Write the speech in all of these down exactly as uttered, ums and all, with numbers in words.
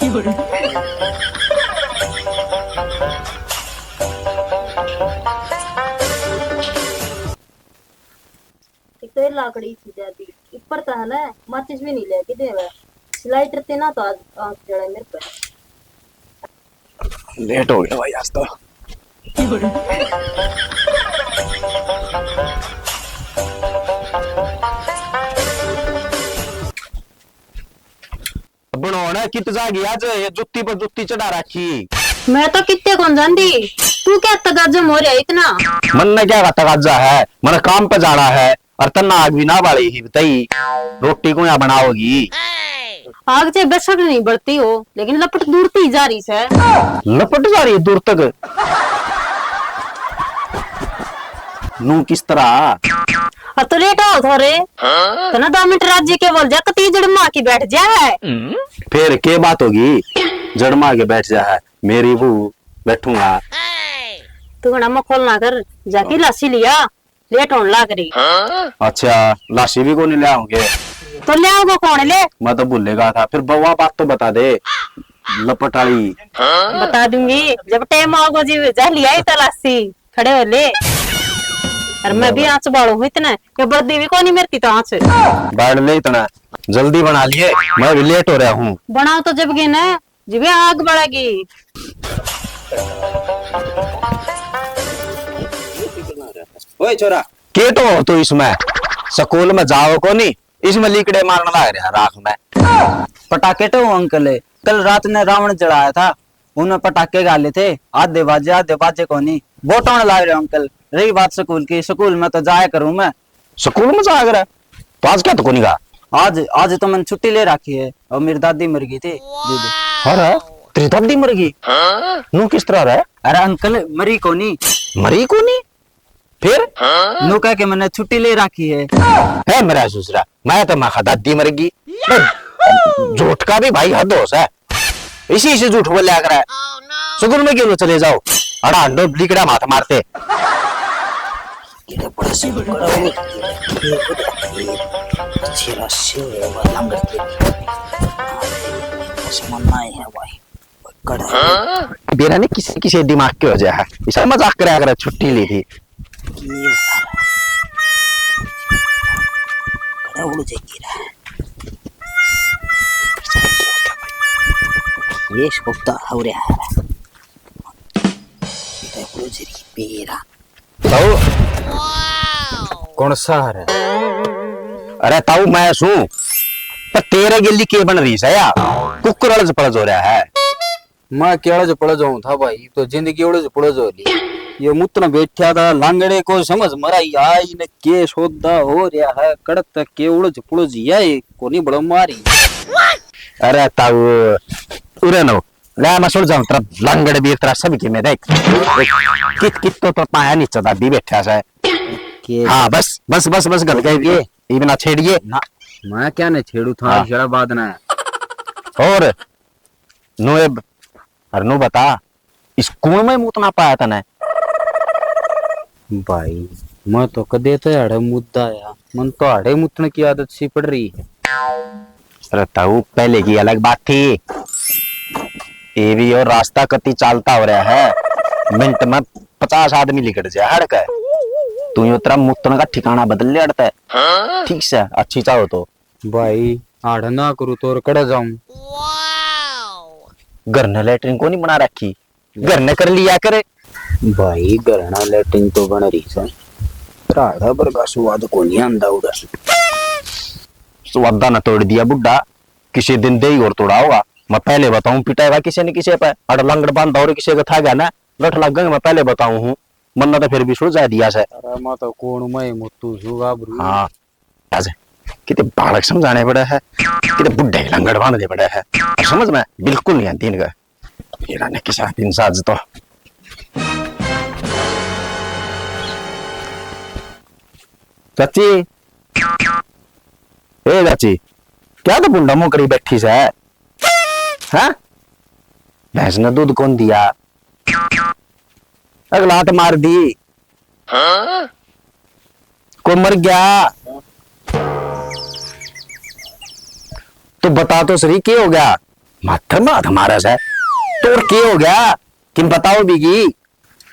एक तो ये लाकड़ी थी ज्यादा, ऊपर तो है ना, माचिस भी नहीं लेके देवे। लाइटर ते ना तो आज आंख जला मेरे पे। लेट हो गया भाई आज तो। बनोड़ा कित जागी आज, ये जुत्ती पर जुत्ती चढ़ा रखी। मैं तो कित्ते कौन जानती, तू क्या तगाजम हो रहा है इतना? मन ने क्या तगाजा है, मन काम पे जाना है, और तन्ना आग भी ना बाली ही बताई, रोटी को यहाँ बनाओगी? आग से बेशक नहीं बढ़ती हो, लेकिन लपट दूर ती जा रही से। लपट जा रही है दूर तक? नू किस तरह? अब तो लेट हो थोड़े, तो ना दो मिनट राजी के बोल जा, कती जड़ माँ की बैठ जा है। फिर के बात होगी, जड़ माँ के बैठ जा है, मेरी बहू बैठूंगा। तू घना मखौल ना कर, जाके लासी लिया, लेट होने लाग रही। अच्छा, लासी भी को नहीं ले आओगे? तो ले आओगे कौन ले? मैं तो भूल गया था, फिर बउआ बात तो बता दे, लपट वाली। बता दूंगी, जब टाइम आओगे जी, जा लिया ही तलाशी, खड़े हो ले। और मैं भी आंच बालू हूँ इतने, ये बर्दी भी कोनी मेरे तो आंच। बैठ ले इतना, जल्दी बना लिए, मैं भी लेट हो रहा हूँ। बनाओ तो जब गए ना, जिबे आग बळेगी। ओए छोरा। के तो हो तो इसमें? स्कूल में जाओ कोनी, इसमें लीकड़े मारने लाग रहा राख में। पटाखे तो हो अंकल, कल रात ने रावण जलाया था, उन्हें पटाखे गाले थे, आधे बाजे, आधे बाजे कोनी, बोटाने लाग रहे हो अंकल। रही बात स्कूल की, स्कूल में तो जाया करूँ मैं। स्कूल में जाया करे? तो आज क्या तो कोनी गा? आज, आज तो मैंने छुट्टी ले रखी है और मेरी दादी मर गई थी। दीदी। अरे, तेरी दादी मर गई? नू किस तरह रहा? अरे अंकल, मरी कोनी। मरी कोनी? फिर? नू कह के मैंने छुट्टी ले रखी है। है मेरा ससुरा, मैं तो माखा दादी मर गई। झूठ का भी भाई हद हो सा। इसी से झूठ बोल्या करे। सुगुन में क्यों चले जाओ? अड़ा अंडो ब्लिकड़ा माथ मारते। किधर पड़ा से बड़ा हो। अच्छे रस्से हुए बदनाम करते। समझना ही है भाई। कड़ा। बेरा ने किसे किसे दिमाग के हो जाया है। इसा मजाक करा करे छुट्टी ली थी। ये होता हो रहा है। ताऊ, कौन सा है? अरे ताऊ, मैं सू, पर तेरे गिल्ली के बन रही है यार? कुकुर अलज पलज हो रहा है। मैं केड़े जो पड़ जाऊं था भाई, तो जिंदगी उड़े जो पड़ जो ली। ये मुतन बैठा था लांगड़े को समझ मरा आई ने के सौदा हो रहा है, कड़त तक के उड़े जो पड़ जी है, कोनी बड़ो मारी। अरे ताऊ, उरे नो, ले मैं सुन जाऊं तेरा लांगड़ भी तेरा सब के में देख। कित कित तो, तो पाया नीचे दाबी बैठा से। के? हाँ बस बस बस बस गल गए ये, ये बिना छेड़िए ना। मैं क्या ने छेड़ू था, हाँ। जरा बात ना। और नो ए, अरे नो बता, स्कूल में मुतना पाया तने? भाई, मैं तो कदे तो हाड़े मुद्दा आया, मन तो हाड़े मुतने की आदत सी पड़ रही है। अरे ताऊ, पहले की अलग बात थी। ये भी और रास्ता कति चालता हो रहा है, मिनट में पचास आदमी लिकड़ जाए हड़ के। तू यो तेरा मुतन का ठिकाना बदल ले अड़ता है। ठीक से, अच्छी चाहो तो। भाई, हाड़ ना करूँ तो और कड़े जाऊं? घर ने लेटरिन को नहीं बना रखी, घर ने कर लिया करे। भाई, घर ना लेटरिन तो बन रही से, राड़ा बरगा स्वाद को नहीं आंदा उड़ा। स्वादा ने तोड़ दिया बुड्ढा, किसी दिन दे ही और तोड़ा होगा। मैं पहले बताऊं, पिटाएगा किसी ने किसी पे, अड़ लंगड़ बांधा और किसी का था गया ना, लठ लग गए, मैं पहले बताऊं हूँ, मन्ना तो फिर भी सुलझा दिया से। अरे मैं तो कौन मैं मुत्तू सु गाबरू। हाँ। आज किते बालक समझाने पड़ा है, किते बुढ़े लंगड़ बांधने पड़ा है, समझ में बिल्कुल नहीं आती इनका। मेरा ने किसा दिन साज तो। चाची, ए चाची, क्या तो बुंडा मुंह करी बैठी से? हाँ, भैंस ने दूध कौन दिया? अगलाट मार दी। कोई मर गया तो बता तो सही, के हो गया? माथे में हाथ मारे से। तो और के हो गया? किम बताओ बीगी।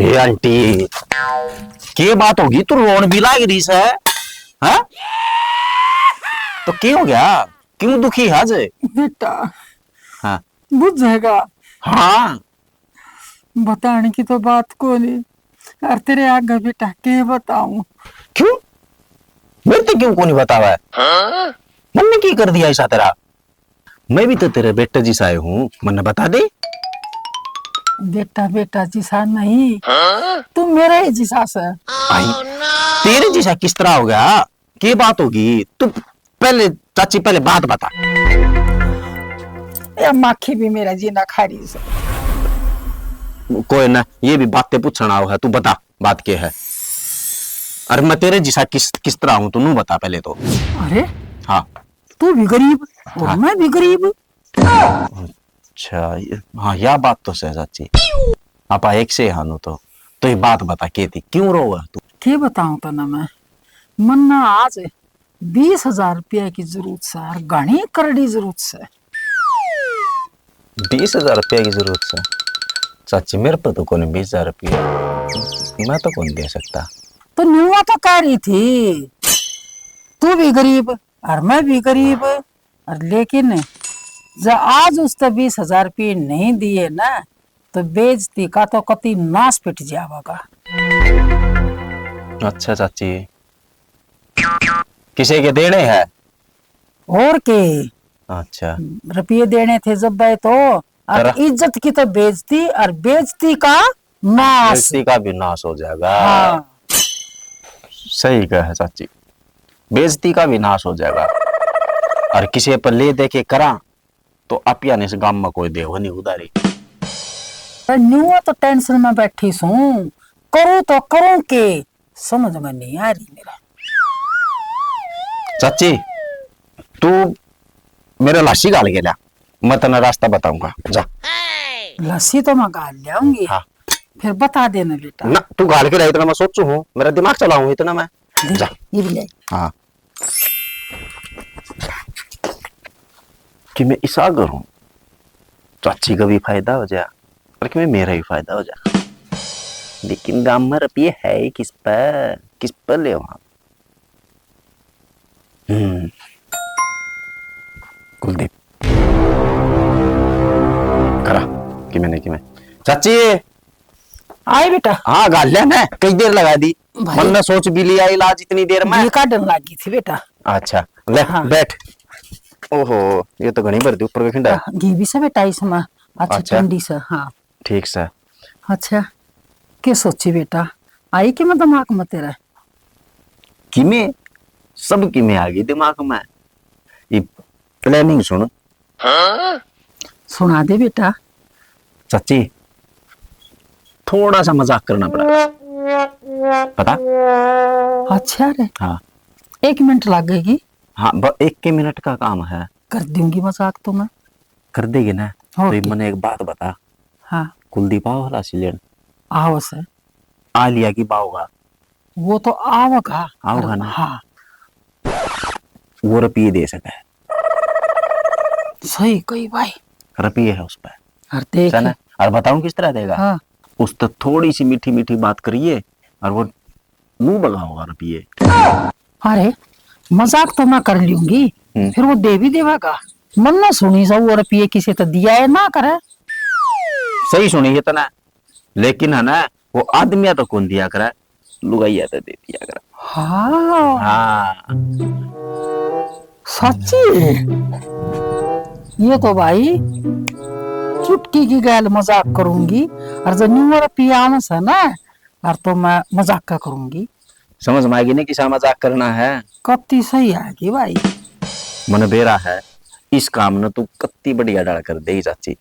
ए आंटी, के बात होगी? तू रोन भी लाग रही से, हाँ? तो के हो गया? क्यों दुखी है आज? बेटा, हाँ। बुझेगा। हाँ। बताने की तो बात को नहीं, और तेरे आगे बेटा के बताऊं? क्यों? मेरे तो क्यों को नहीं बतावा है? हाँ? मन्ने की कर दिया ऐसा तेरा? मैं भी तो तेरे बेटे जिसा ही हूँ, मन्ने बता दे। बेटा, बेटा जिसा नहीं, हाँ? तू मेरा ही जिसा से। आई, तेरे जिसा किस तरह हो गया? के बात होगी? तू पहले, चाची, पहले बात बता। ये माखी भी मेरा जीना खा रही से। कोई ना, ये भी बातें पूछण आओ है, तू बता, बात के है? अरे, मैं तेरे जिसा किस, किस तरह हूँ, तू नू बता पहले तो। अरे, हाँ। तू भी गरीब और हाँ। मैं भी गरीब। अच्छा, ये, हाँ, या बात तो सही, चाची। आपा एक से हानो तो। तो ये बात बता, के थी, क्यों रोवे तू? के बताऊं तने मैं, मन्ने आज बीस हजार रुपया की जरूरत से, और घणी करड़ी जरूरत से। बीस हजार रुपया की जरूरत से? चाची, मेरे पे तो कोनी बीस हजार रुपया, मैं तो कोनी दे सकता। तो न्यूआ तो कह रही थी, तू भी गरीब और मैं भी गरीब, और लेकिन जब आज उसते बीस हजार रुपये नहीं दिए ना, तो बेइज्जती का तो कति नाश पिट जावेगा। अच्छा चाची, किसे के देने हैं? और के? अच्छा। रुपये देने थे जब भाई तो, और करा। इज्जत की तो बेइज्जती, और बेइज्जती का नाश। बेइज्जती का भी नाश हो जाएगा। हाँ। सही कहा है चाची, बेइज्जती का भी नाश हो जाएगा। और किसी पर ले दे के करा तो आपिया ने इस गाम में कोई देव नहीं उधारी। पर न्यू तो टेंशन में बैठी सूं, करूँ तो करूँ के, समझ में नहीं आ रही मेरा। चाची, तू मेरा लाशी गाल के ला, मैं तने रास्ता बताऊंगा, जा। लस्सी तो मैं गाल ल्याऊंगी। हाँ। फिर बता देना बेटा। ना, तू गाल के ला, इतना मैं सोचू हूँ, मेरा दिमाग चलाऊँ इतना मैं। देख, जा। ये भी ले। हाँ। कि मैं इसा करूँ, चाची का भी फायदा हो जा और कि मैं मेरा भी फायदा हो जा। लेकिन गाम में रुपये है ही किस पे, किस पे ले वहाँ? हम्म। कुलदीप। करा, कि मैंने, कि मैं। चाची! आई बेटा। हाँ, गाल्या ने कई देर लगा दी। भाई। मन ने सोच भी लिया इलाज इतनी देर में। घी काढ़न लागी थी बेटा। अच्छा, ले, हाँ। बैठ। ओहो, ये तो घणी भर दी ऊपर के खिंडा। हाँ, घी भी से बेटा इसमें। अच्छा, अच्छा। ठंडी से, हाँ। ठीक से। अच्छा, के सोची बेटा? आई कि मैं दिमाग में तेरा? किमे, सब किमे आ गई दिमाग में। ये planning सुन। सुना दे बेटा। चाची, थोड़ा सा मजाक करना पड़ा। पता? अच्छा रे। हाँ। एक मिनट लगेगी। हाँ, ब-, एक के मिनट का काम है। कर दूंगी मजाक तो मैं। कर देगी ना? और तो ये क्या? मने एक बात बता। हाँ। कुलदीप आओ हलासी लेन। आओ सर। आ लिया कि बाओगा? वो तो आओगा। आओगा ना? हाँ। वो रुपये दे सके। सही कही भाई। रुपये है उस पर। और देख। है ना? और बताऊं किस तरह देगा? हाँ। उस तो थोड़ी सी मीठी मीठी बात करिए और वो मुंह बगाओगा रुपये। अरे, मजाक तो मैं कर लूंगी, हम्म। फिर वो दे भी देवागा। मन ना सुनी जाऊ, और रुपये किसे तो दिया है ना करे। सही सुनी है तने, लेकिन है ना, वो आदमिया तो कौन दिया करे, लुगाइया तो दे दिया करे। हाँ। हाँ। सच्ची? ये तो भाई चुटकी की गैल मजाक करूंगी, और जब न्यू रुपये आवे से ना, और तो मैं मजाक का करूंगी। समझ में आएगी ना किसा मजाक करना है? कत्ती सही आएगी भाई। मने बेरा है, इस काम ने तू कत्ती बढ़िया डाल कर देगी चाची।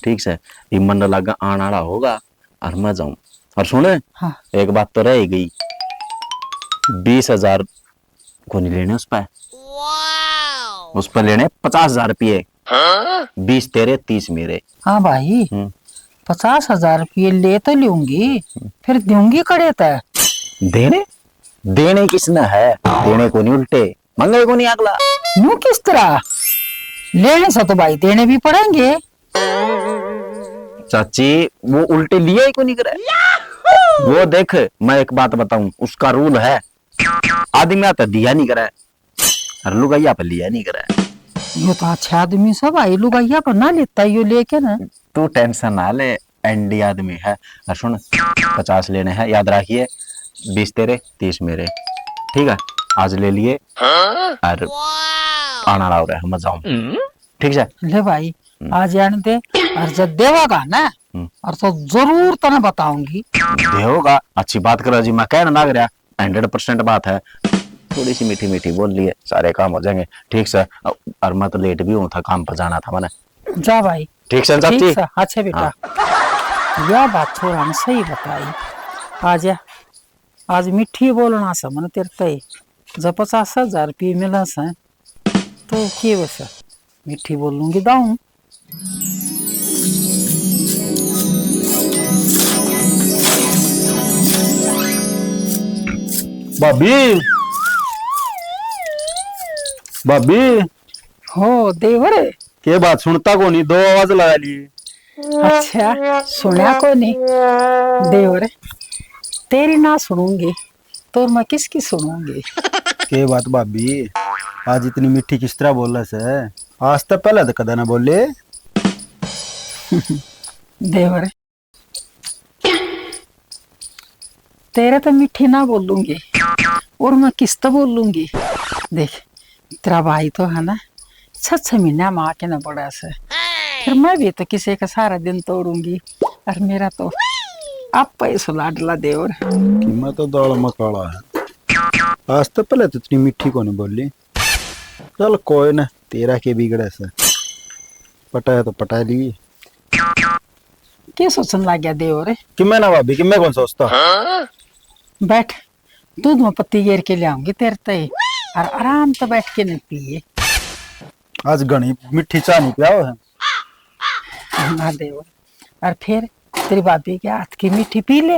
ठीक से, ये मन लगा आने वाला होगा और मैं जाऊं। और सुन, हाँ। एक बात तो रह ही गई, बीस हजार को नहीं लेने उस पे, उस पे लेने पचास हजार रुपये। बीस तेरे, तीस मेरे। हाँ भाई, हम्म। पचास हजार रुपये ले तो लूंगी, फिर दूंगी कड़े तै। देने? देने किसने है? देने को नहीं, उल्टे मंगे को नहीं अगला। न्यू किस तरह? लेने से तो भाई देने भी पड़ेंगे। चाची, वो उल्टे लिया ही को नहीं करे। वो देख, मैं एक बात बताऊं, उसका रूल है, आदमी आता दिया नहीं करे और लुगाइया पे लिया नहीं करे। यो तो अच्छा आदमी से भाई, लुगाइया पे ना लेता, यो लेके ना। तू टेंशन ना ले, एंडी आदमी है। और सुन, पचास लेने हैं, याद रखिए, बीस तेरे, तीस मेरे। ठीक है, आज ले लिए और आना रहा हो रहा है, मजा आऊं। ठीक है? ले भाई, हम्म। आज आने दे, और जब देवागा ना, हम्म। और तो जरूर तने बताऊंगी। देवागा, अच्छी बात करो जी, मैं कहना ना गया, हंड्रेड परसेंट बात है। थोड़ी सी मीठी मीठी बोल लिए, सारे काम हो जाएंगे। ठीक से, और मैं तो लेट भी हूँ था, काम पर जाना था मैंने। जा भाई। ठीक से, चाची? ठीक से, अच्छे बेटा। हाँ। यह बात छोरा ने सही बताई। आज, आज मीठी बोलना से मन तेरे ते, जब पचास हजार रुपये मिला से, तो के बस मीठी बोलूंगी दाऊं। भाभी, भाभी। हो देवर। के बात सुनता कोनी, दो आवाज लगा ली। अच्छा, सुना कोनी देवर, तेरी ना सुनूंगी तो मैं किसकी सुनूंगी? के बात भाभी, आज इतनी मीठी किस तरह बोले से? आज तो पहले तो कदा ना बोले। देवर, तेरे तो मीठी ना बोलूंगी, और मैं किस तो बोलूंगी? देख, तेरा भाई तो है ना, छह छह महीना में आके ना बड़ा से, फिर मैं भी तो किसी का सारा दिन तोड़ूंगी। और मेरा तो आप पैसो लाडला देवर। कि मैं तो दाल मकाला है। आज तो पहले तो इतनी मीठी को नहीं बोली। चल कोई ना, तेरा के बिगड़े से, पटाया तो पटा ली। के सोचन लग गया देवर? कि मैं ना भाभी, कि मैं कौन सोचता? बैठ, दूध में पत्ती गेर के ले आऊंगी तेरे ते, और आराम से बैठ के नहीं पिए। आज घणी मीठी चाय नहीं पियाओ है। ना देवर, और फिर तेरी भाभी के हाथ की मीठी पी ले।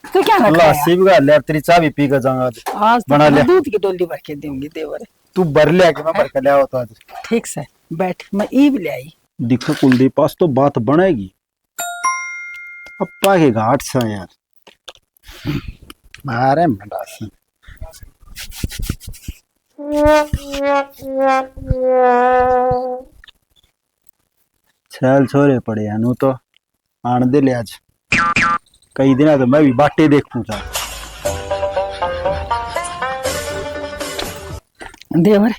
तू क्या ना खाया? लस्सी भी खा ले, तेरी चाय भी पी के जाऊंगा आज। आज तो बना ले। दूध की डोली भर के दूंगी देवर। तू भर ले आके, मैं भर के ले आओ तो आज। ठीक से, बैठ, मैं ईब ले आई। दिखो कुलदीप, आज तो बात बनेगी। अप्पा के घाट से यार। मारे मंडा से। छल छोरे पड़े हैं, नू तो आन दे ले आज। कई दिन तो मैं भी बाटे देखूं था। देवर।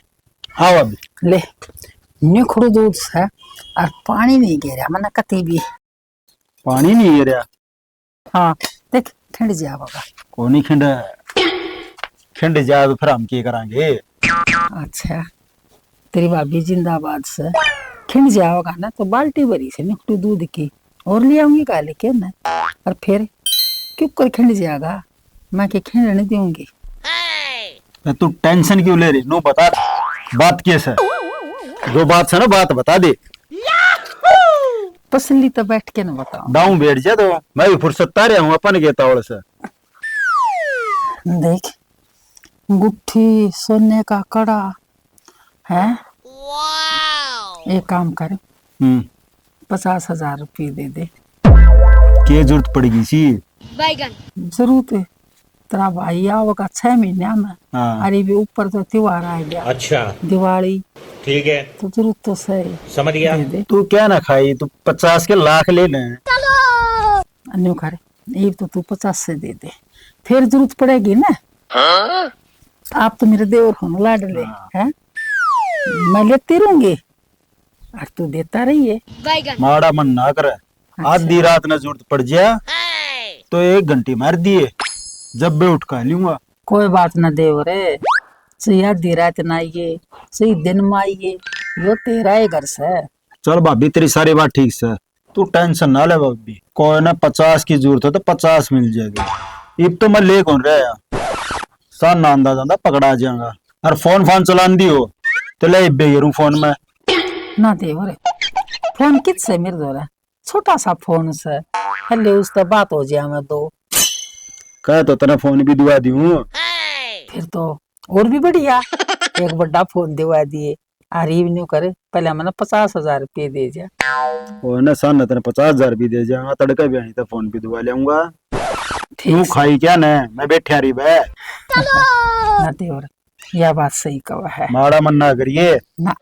हाँ भाभी। ले, निखड़ू दूध से और पानी नहीं गेरा मैंने कती भी। पानी नहीं गेरा? हाँ, देख, खिंड जावगा। कोनी खिंड, खिंड जाए तो फिर हम के करांगे? अच्छा, तेरी भाभी जिंदाबाद से। खिंड जावगा ना तो बाल्टी भरी से निकटू दूध की और ले आऊंगी, का लेके ना। और फिर क्यों कर खिंड जाएगा, मैं के खिंड नहीं दूंगी। मैं तू टेंशन क्यों ले रही, नो बता दे, बात के से? जो बात से ना, बात बता दे। तसल्ली तो बैठ के ना बताओ। दाऊं बैठ जा तो, मैं भी फुर्सत तारे हूँ अपन के तावल से। देख, गुट्ठी, सोने का कड़ा है। एक काम कर, हम्म। पचास हजार रुपये दे दे। के जरूरत पड़ेगी सी? बैगन। जरूरत है। तेरा भाई आओगा छह महीने में। हाँ। अरे भी ऊपर तो त्योहार आ गया। अच्छा। दिवाली। ठीक है। तो जरूरत तो सही। समझ गया। दे दे। तू क्या ना खाई, तू पचास के लाख ले ले। अन्यू खा रे। ये तो तू पचास से दे दे, फिर जरूरत पड़ेगी ना। हाँ? आप तो मेरे देवर हो ना, लाडले, हाँ। हैं? मैं लेती रहूंगी और तू देता रहिए। माड़ा मन ना करे। अच्छा। आधी रात ना जरूरत पड़ जा तो एक घंटी मार दिए, जब मैं उठ का लूंगा। कोई बात ना देवर, सही आधी रात ना आइए, सही दिन में आइए, यो तेरा ही घर से। चल भाभी, तेरी सारी बात ठीक से, तू टेंशन ना ले भाभी। कोई ना, पचास की जरूरत है तो पचास मिल जाएगी। इब तो मैं ले कौन रहा, सा ना आंदा जांदा पकड़ा जाऊंगा। और फोन फान चलांदी हो तो ले इब्बे गेरूं फोन में। ना देवर, फोन कित से मेरे धोरे? छोटा सा फोन से, हले उस तो बात हो जाए मैं दो। कह तो तने फोन भी दिवा दूं। फिर तो और भी बढ़िया, एक बड़ा फोन दिवा दिए। अरे न्यू करे, पहले मने पचास हजार रुपये दे जा। ओ ना सन, तने पचास हजार भी दे जा, तड़के भी आई तो फोन पे दुआ लेऊंगा। ठीक तू से। खाई क्या ने? मैं बैठा रही बे। ना देवर, या बात सही कहा है। माड़ा मन ना करिए। ना,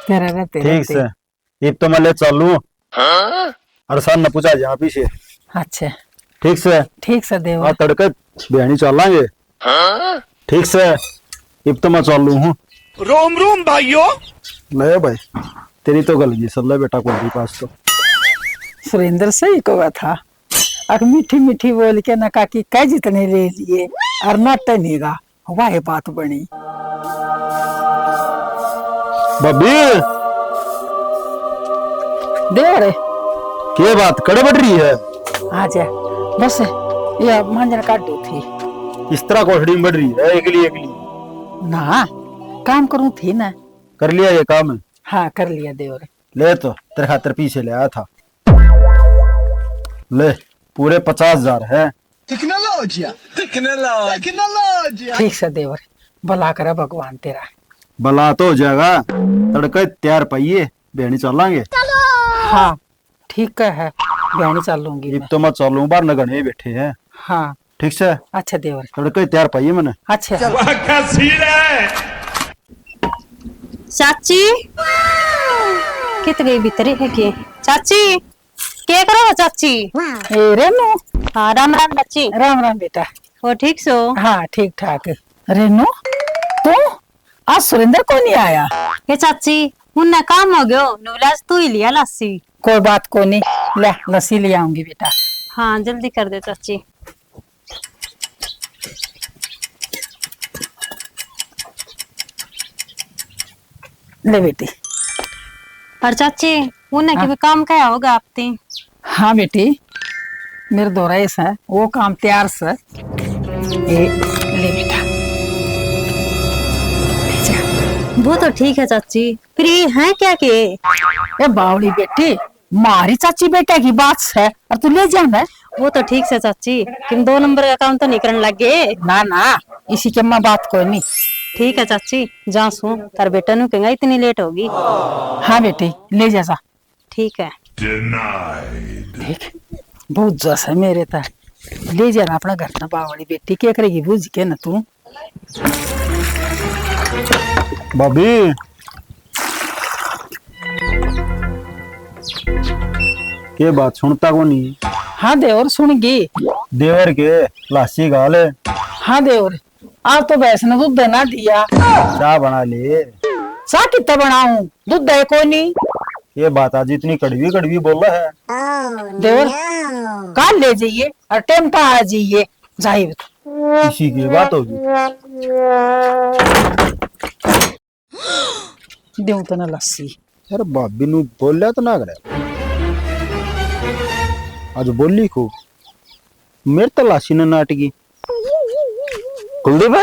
तेरा रहते ठीक रहते। से। इब तो मैं ले चालू। अरे सन ने पूछा जा पीछे। अच्छा। ठीक से। ठीक से देवर। आ तड़के बहनी चलांगे। ठीक से। इब तो मैं चालू हूँ। रोम रोम भाइयों। ले भाई, तेरी तो गल गई सल्ला बेटा को भी पास तो। सुरेंद्र सही कहा था। अक मीठी मीठी बोल के ना काकी कह जितने ले लिए और नाटे नहीं गा। वाह बात बनी। भाभी। देवर। के बात कड़े बढ़ रही है? आ जा। बस ये मांजन काटू थी। इस तरह कोठड़ी में बढ़ रही है एकली एकली। ना, काम करूँ थी ना। कर लिया ये काम? हाँ, कर लिया देवर। ले तो, तेरे खातर पीछे ले आया था। ले, पूरे पचास हजार है। टेक्नोलॉजिया, टेक्नोलॉजिया, टेक्नोलॉजिया। ठीक से देवर, भला करे भगवान तेरा। भला तो हो जाएगा, तड़के तैयार पाइए, बहनी चलांगे। हाँ, ठीक है, बहनी चलूंगी इब मैं। तो मैं चलूं, बाहर न घणे बैठे हैं। हाँ। ठीक से? अच्छा देवर। तड़के तैयार पाइए मैंने। अच्छा। वाह, क्या सीन है? चाची, कित गई भीतर है के? चाची, के करो हो चाची? ए रेनू। हाँ, राम राम चाची। राम राम बेटा। हो ठीक सो? हाँ, ठीक ठाक। रेनू, तू आज सुरेंद्र को नहीं आया? ए चाची, उन्हें काम हो गयो, नुबलाज तू ही लिया लासी। कोई बात को नहीं, ले लस्सी ले आऊंगी बेटा। हाँ, जल्दी कर दे चाची। ले बेटी। और चाची, उन्हें हाँ। के भी काम कहा होगा आप ती? हाँ बेटी, मेरे धोरा ऐसा है, वो काम तैयार से। ए, ले बेटा। ले जा। वो तो ठीक है चाची, फिर ये है क्या के? ए बावड़ी बेटी, मारी चाची बेटा की बात से, और तू ले जाना। वो तो ठीक से चाची, किम दो नंबर का काम तो नहीं करन लग गए? ना ना, इसी के मैं बात कोई नहीं। ठीक है चाची, जा सू, तार बेटा नु कहेंगा इतनी लेट होगी। हाँ बेटी, ले जा, जा। ठीक है। देख, बहुत जस है मेरे तक। ले जा ना अपना घर ना बावड़ी बेटी, के करेगी बूझ के ना तू। भाभी, के बात सुनता कोनी? हाँ देवर, सुन गई। देवर के लासी गाल। हाँ देवर, आज तो भैंस ने दूध ना दिया। चाय बना ले। चाय कितना बनाऊं, दूध है कोनी। ये बात आज इतनी कड़वी कड़वी बोला है। देवर, काल ले जाइए और टाइम पे आ जाइए। जाइए तो। इसी की बात होगी। देव तने लस्सी। यार भाभी नु बोल्या तो ना करे। आज बोली खूब। मेरे तो लासी ने नाटकी। कुलदीप,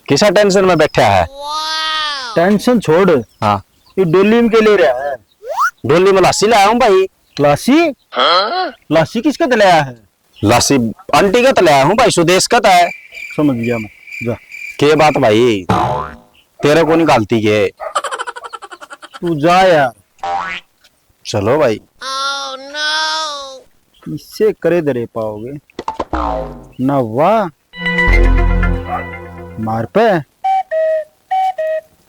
किसा टेंशन में बैठा है? टेंशन छोड़। हाँ। ये डोली में के ले रहा है? डोली में लासी लाया हूँ भाई। लासी? लासी किसका तो लाया है? लासी आंटी का तो लाया हूँ भाई, सुदेश का तो है। समझ गया मैं, जा। के बात भाई, तेरे को निकालती के? तू जा यार। चलो भाई। इससे करे दरे पाओगे ना, वाह। मार पे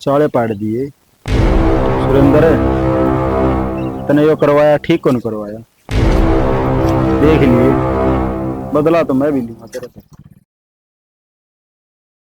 चाले पाड़ दिए। सुरेंद्र, तने यो करवाया ठीक कौन करवाया? देख लिए, बदला तो मैं भी लूंगा तेरे से।